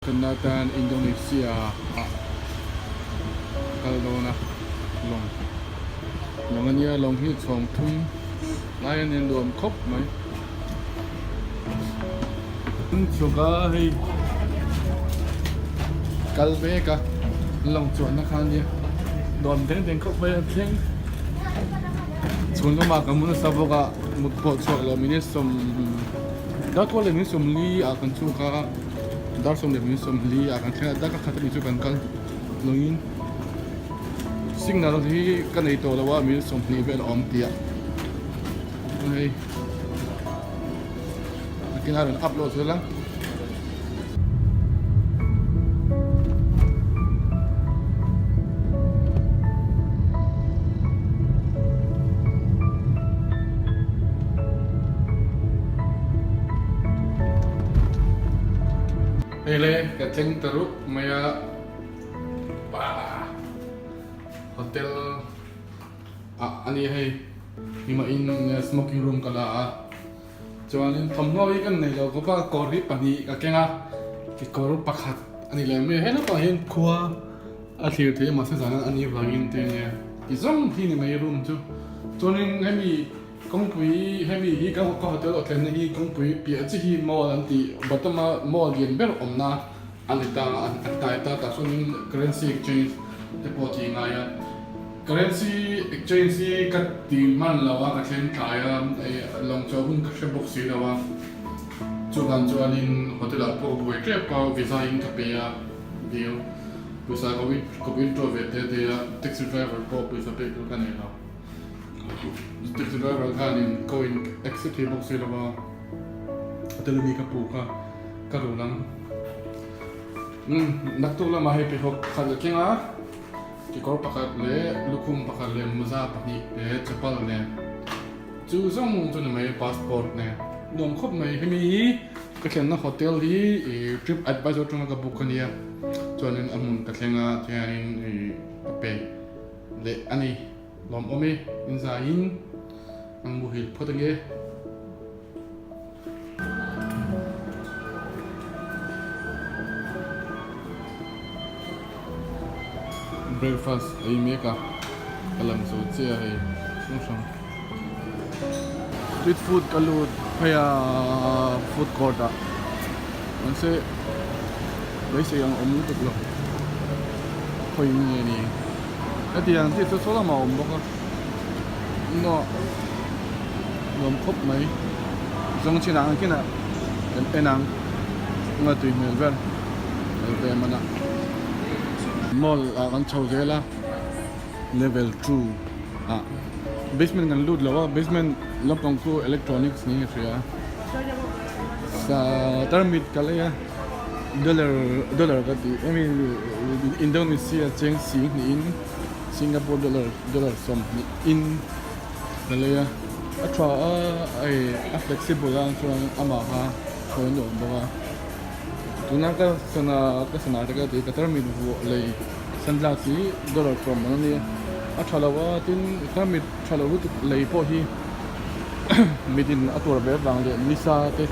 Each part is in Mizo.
Kan atan Indonesia ah kal dawn a lawng lawng ania lawng hi chhawng thum lai a nia nuam khawp mai chhuk a hei kal mek a lawng chuanna kha ania nuam deng deng khawp mai a thleng chhun lamah ka mu nasa bawk a mut pawh chhuak lo minute sawm darkaw leh minute 40 ah kan chhuk a. Dar 14 ah kan thleng a, darkar khat a nih chu kan kal lawngin signal hi ka nei tawh lo a minute 20 vel a awm tih ah hei nakin a rawn upload zel a. Hei le ka thleng ta rup mai a pa hotel ah a ni hei hlimah in smoking room ka la a chuanin thawmhnaw hi kan nei lo bawk a kawr hi pahnih ka keng a kekawr pakhat a ni leh mai a helaiah hian khua a thlir thei a mahse zan a nih avangin te nia ti zawng hi ni mai room chu chuanin hemi. Kawngpui hemi hi ka ka hotel aw thlenna hi kawngpui piah chi hi mall an tih Batam a mall lian ber awmna a ni ta a a hnai ta tah chuanin currency exchange te pawh tih ngai a currency exchange hi ka ti hman lo a ka thleng tlai a lawng chawh hun ka hre bawk si lo a chuvang chuanin hotel ah pawh buai tep a visa in ka pe a dil pawisa ka ka withdraw ve te te a taxi driver pawh pawisa pek tur ka nei lo. Taxi driver khanin ko in accept thei bawk si lo a, hotel ami ka pu kha ka rul ang. Umm naktuk lamah hei pheikhawk pakhat la thleng a, kekawr pakhat leh lukhum pakhat leh mawza pahnih leh chapal nen chu zawng chu ni mai passport nen nuam khawp mai. Hemi hi ka thlenna hotel hi ih trip advisor atanga ka book a nia chuanin a hmun ka thleng a tihianin ih ka pe leh a ni. Lawm awm e, in zaiin an muhil phawt ange. Breakfast ei mek a, ka lang zo chiah hei hrang hrang. Street food ka lut phei a food court ah mahse beisei ang awm lutuk lo khawiin nge ni. Hetiang chi chu saw lamah a awm bawk a nuah nuam khawp mai zawng chin ah ang kinah kan en ang nga tui hmel ber kal ve man a mall ah kan chho zel a level 2 ah basement kan lut lo a basement lampang chu electronics niin ka hria sa tarmit ka lei a. Dollar dollar ka tih hemi Indonesia cheng si hnihin Singapore dollar dollar 20 in ka lei a a tha a hei a flexible a chuan amah kha thawi nuam bawk a tuna ka sana ka sana te ka tih ka tarmit vuah lei sunglass hi dollar 10 man a nia a tha lo a tin tarmit tha lo lutuk lei pawh hi. Mitin a tur ve vang leh nisa te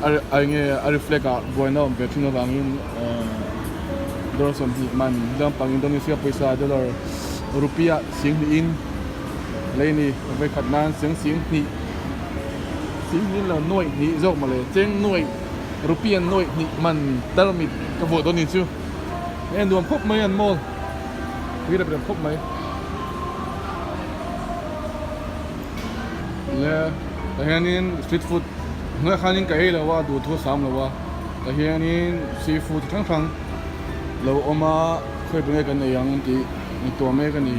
a enge a reflect ah buaina awm ve thin avangin dollar 20 man lampang Indonesia pawisa dollar rupiah 20 in lei a ni vawikhat nan cheng 20 20 lo nuaih hnih zawk mawle cheng nuaih rupiah nuaih hnih man tarmit ka vuah dawn ni chu e nuam khawp mai an mall tui rep rep khawp mai. Le tah hianin street food hnuaiah khanin ka ei lo a duh thu a sam lo a tah hianin seafood chi hrang hrang lo awm a khawi pawh nge kan ei ang tih ngaihtuah mek a ni.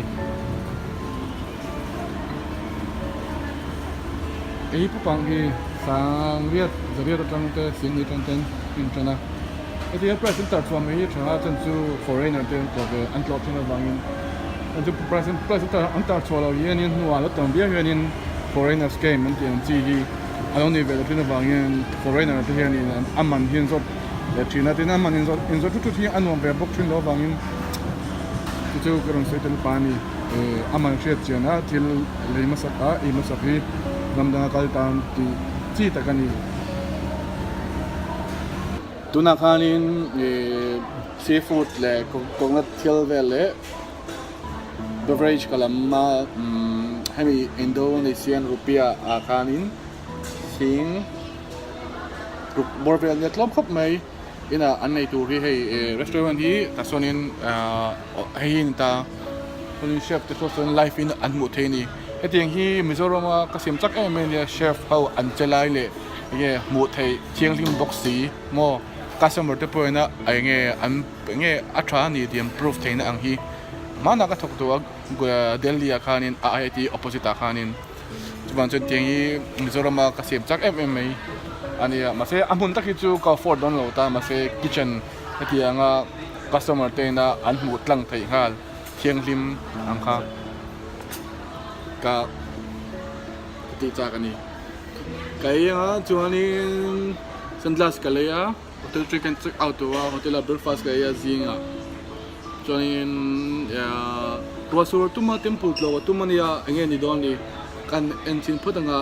Ei pupang hi sangriat zariat atang te singni atang ten a intan a heti hian price an tar chhuah mai hi tha a chuan chu foreigner te an tlawh ve an tlawh thin avangin chuan chu price price an tar an tar chhuah loh hianin hnuah lo tam viau hianin foreigner scam an tih ang chi hi a lo ni ve lo thin avangin foreigner te hianin a man hi an zawt leh thin a tin a man inzawt inzawt thut thut hi a nuam ve bawk thin lo avangin chu chu ka rawn sawi tel pa a ni. A man hriat chian a thil lei hmasak a ei hmasak hi ram danga kal tan tih chi tak a ni. Tunah khanin ih seafood leh coconut thil vel leh beverage ka lam a umm hemi Indonesian rupiah ah khanin thing ruk bawr vel ania tlawm khawp mai inah an nei tur hi hei ih restaurant hi tah sawnin ahh hei hi a ni ta chuanin chef te pawh sawn live in an hmuh thei a ni hetiang hi Mizoram a ka siam chak em em ania chef ho an che lai leh enge hmuh theih thianghlim bawk si maw customer te pawh ina enge an enge a tha a ni tih an proof theihna ang hi hmanah ka thawk tawh a Delhi ah khanin a I_I_T opposite ah khanin chuvang chuan tiang hi Mizoram a ka siam chak em em mai a nia mahse a hmun tak hi chu ka afford dawn lo ta mahse kitchen hetiang a customer te ina an hmuh tlang theih nghal thianghlim ang kha ka tih chak a ni. Ka ei anga chuanin sunglass ka lei a hotel check in check out tawh a hotel ah breakfast ka ei a zingah chuanin ahh ruah sur a tum a temple tlawh a tum a nia eng nge ni dawn ni kan en chhin phawt anga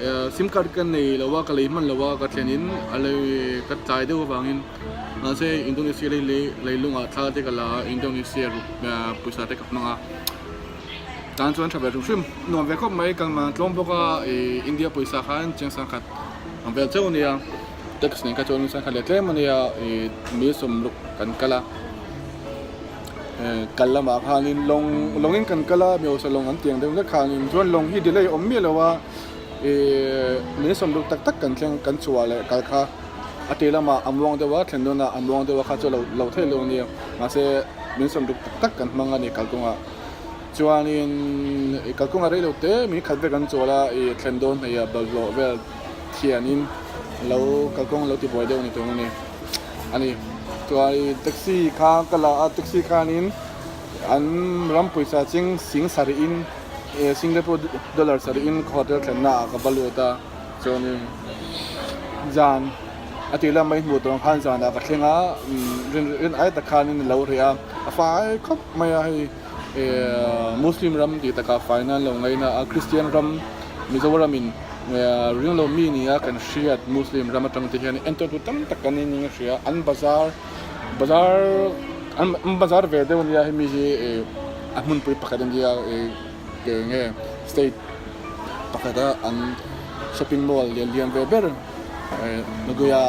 ahh sim card ka nei lo a ka lei hman lo a ka thlen in a lei ka tlai deuh avangin mahse Indonesia lei leilungah thla te ka la a Indonesia pawisa te ka hmang a. Tan chuan tha ve hrim hrim nuam ve khawp mai kan man tlawm bawk a ih India pawisa khan chiang sangkhat ang vel chauh a nia tax nen kha chuan sangkhat leh tlem a nia ih mil sawmruk kan kal a eh kal lamah khanin lawng lawngin kan kal a hmeichhe lawng an tiang deuh hlek khanin chuan lawng hi delay a awm miah lo a ih mil sawmruk tak tak kan thleng kan chhuah leh kal kha a tir lamah a muang deuh a thlen dawnah a muang deuh a kha chu lo lo theih lo a nia mahse mil sawmruk tak tak kan hmang a ni kalkawngah. Chuanin i kalkawngah rei lo te mi khat vek an chawl a, i thlen dawn hmeiah bawlhhlawh vel thianin lo kalkawng lo tibuai deuh a ni tawng a ni. A ni. Chuan i taxi kha ka la a, taxi khanin an ram pawisa ching sing sarih in Singapore dollar sarih in hotel thlenna ah ka va lut a, chuanin zan a tih lam mai hmuh tawng khan zanah ka thleng a, rin ai tak khanin a lo reh a, a fai khawp mai a hei. Muslim ram tih takah faina an lo ngaina a, Kristian ram Mizoram in ringlo mi nia kan hriat Muslim ram atang te hian entawn tu tam tak kan ni a hria, an bazar bazar an bazar ve deuh ania hemi hi a hmunpui pakhat ania enge state pakhata an shopping mall lian lian ve ber Nagoya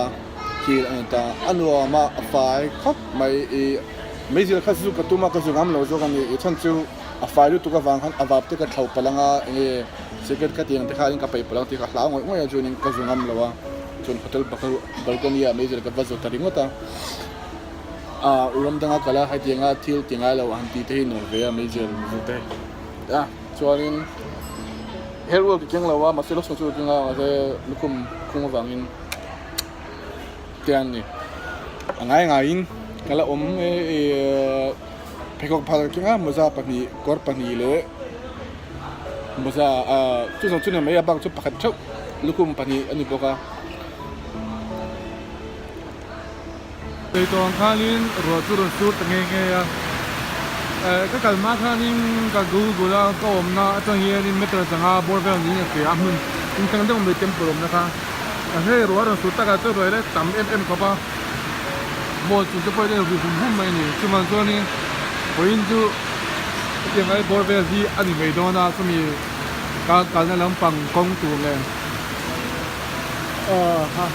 hi a ni ta, a nuam a a fai khawp mai ih. Meizil kha zu ka tum a, ka zu ngam lo zawk a ni. I chhan chu a fai lutuk avang khan a vap te ka thlo palh ang a, enge cigarette ka tih ang te kha in ka peih palh ang tih ka hlau ngawih ngawih a, chuanin ka zu ngam lo a. Chuan hotel balcony ah meizil ka va zu ta ringawt a. Ah ram danga kal a, hetianga thil ti ngai lo han tih te hi nuam ve a meizil zu te. A chuanin hair oil ka keng lo a, mahse lotion chu ka keng a, mahse lukhum khung avangin. Te an ni. A ngai ngaiin ka la awm e pheikhawk phal keng a mawza pahnih kawr pahnih leh mawza ah chu zawng chu ni mai a bak chu pakhat theuh lukhum pahnih a ni bawk a. Lei tawh ang khanin ruah chu rawn sur ta nghe nghe a, ka kal hma khanin ka Google a ka awmna atang hianin meter zanga bawr vel niin ka hria a hmun inthleng deuh mai temple awmna kha. A hei ruah rawn sur takah chuan ruai rek tam em em khawp a, mall chung te pawh hi a ri hum hum mai a ni. Chuvang chuanin vawiin chu hetiang ai bawr vel hi a ni mai dawn a, chumi ka kalna lampang kawng tur nen aha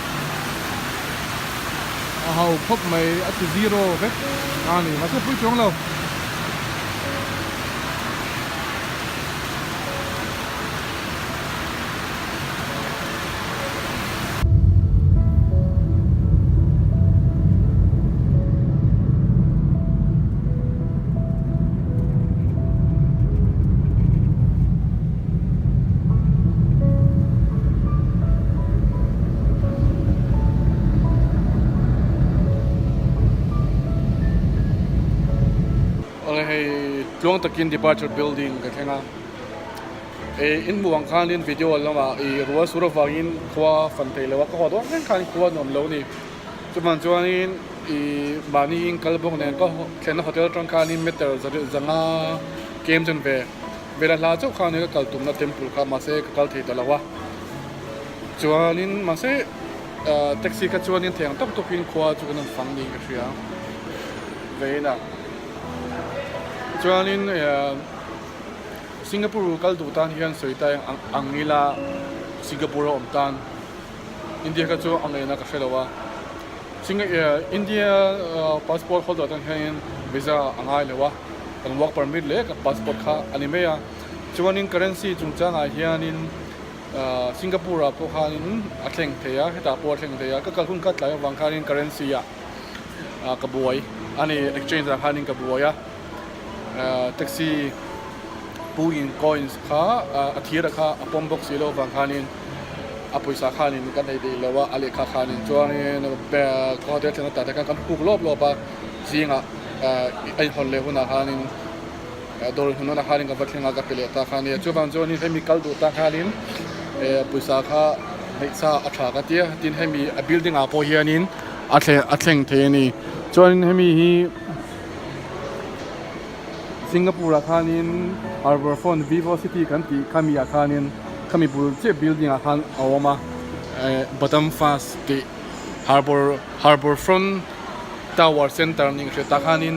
a ho khawp mai a ti zero vek a ni mahse pui chuang lo. Awle hei tluang takin departure building ka thleng a. Ih in hmuh ang khanin video lamah ih rual sur avangin khua fan thei lo a ka haw dawn reng khan khua nuam lo a ni chuvang chuanin ih mahni in kal bawk nen ka thlenna hotel atang khanin meter zanga kem chen ve vela hla chauh khanin ka kal tumna temple kha mahse ka kal thei ta lo a chuanin mahse. Taxi kha chuanin thei ang tawk tawkin khua chu kan rawn fang niin ka hria vein a. Chuanin Singapore kal duh tan hian sawi ta ang ila Singapore a awm tan India kha chu a ngaihna ka hre lo a. India passport holder tan hianin visa a ngai lo a, kan work permit leh kan passport kha a ni mai a. Chuanin currency chungchangah hianin Singapore ah pawh khanin a thleng thei a, hetah pawh a thleng thei a, ka kal hun kha tlai avang khanin currency ah ka buai a ni, exchange ah khanin ka buai a, taxi pu in coins kha a thir a kha a pawm bawk si loh avang khanin a pawisa khanin ka nei daih lo a, a lehkha khanin chuanin ka hotel thlen atah te khan kan puk lawp lawp a, zingah a inhawn leh hunah khanin. Dawr hnun a khanin ka va thleng a ka pe leh ta kha ania chuvang chuanin hemi kal duh ta khanin pawisa kha hmeihchha a tha ka tia tin hemi a building ah pawh hianin a thleng a thleng thei a ni chuanin hemi hi Singapore ah khanin Harbour Front Vivo City kan tih khami ah khanin khami bul chiah building ah khan a awm a Batam Fast tih Harbour Harbour Front Tower Center nih ka hria tah khanin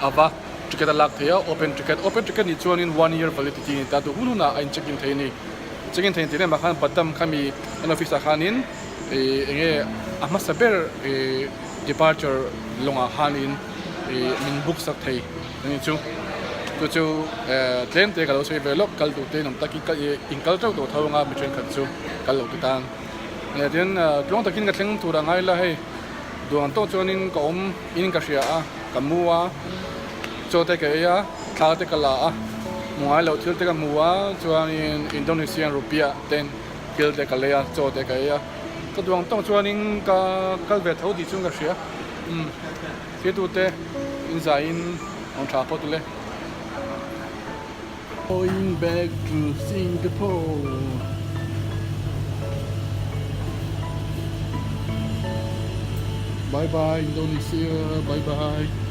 a va. Ticket a lak thei a, open ticket, open ticket nih chuanin one year validity a ni ta, duh hun hunah a in check in thei a ni. Check in thei tih lemah khan Batam khami an office ah khanin ih eng nge a hmasa ber ih departure lawngah khanin ih min book sak thei a ni chu. Chu chu eh tlem te ka lo sawi ve lawk, kal duh te in awm takin in kal teuh tawh tho anga mi thenkhat chu kal lo te tan. Tin tluang takin ka thleng tur a ngai la hei duh ang tawk chuanin ka awm in ka hria a. Ka mu a, chaw te ka ei a, thla te ka la a, hmu ngai loh thil te ka hmu a, chuanin Indonesian rupiah ten thil te ka lei a, chaw te ka ei a, ka duh ang tawng chuanin ka kal ve tho tih chu ka hria, umm thirtute inzaiin awm tha phawt ule. Going back to Singapore. Bye bye Indonesia, bye bye.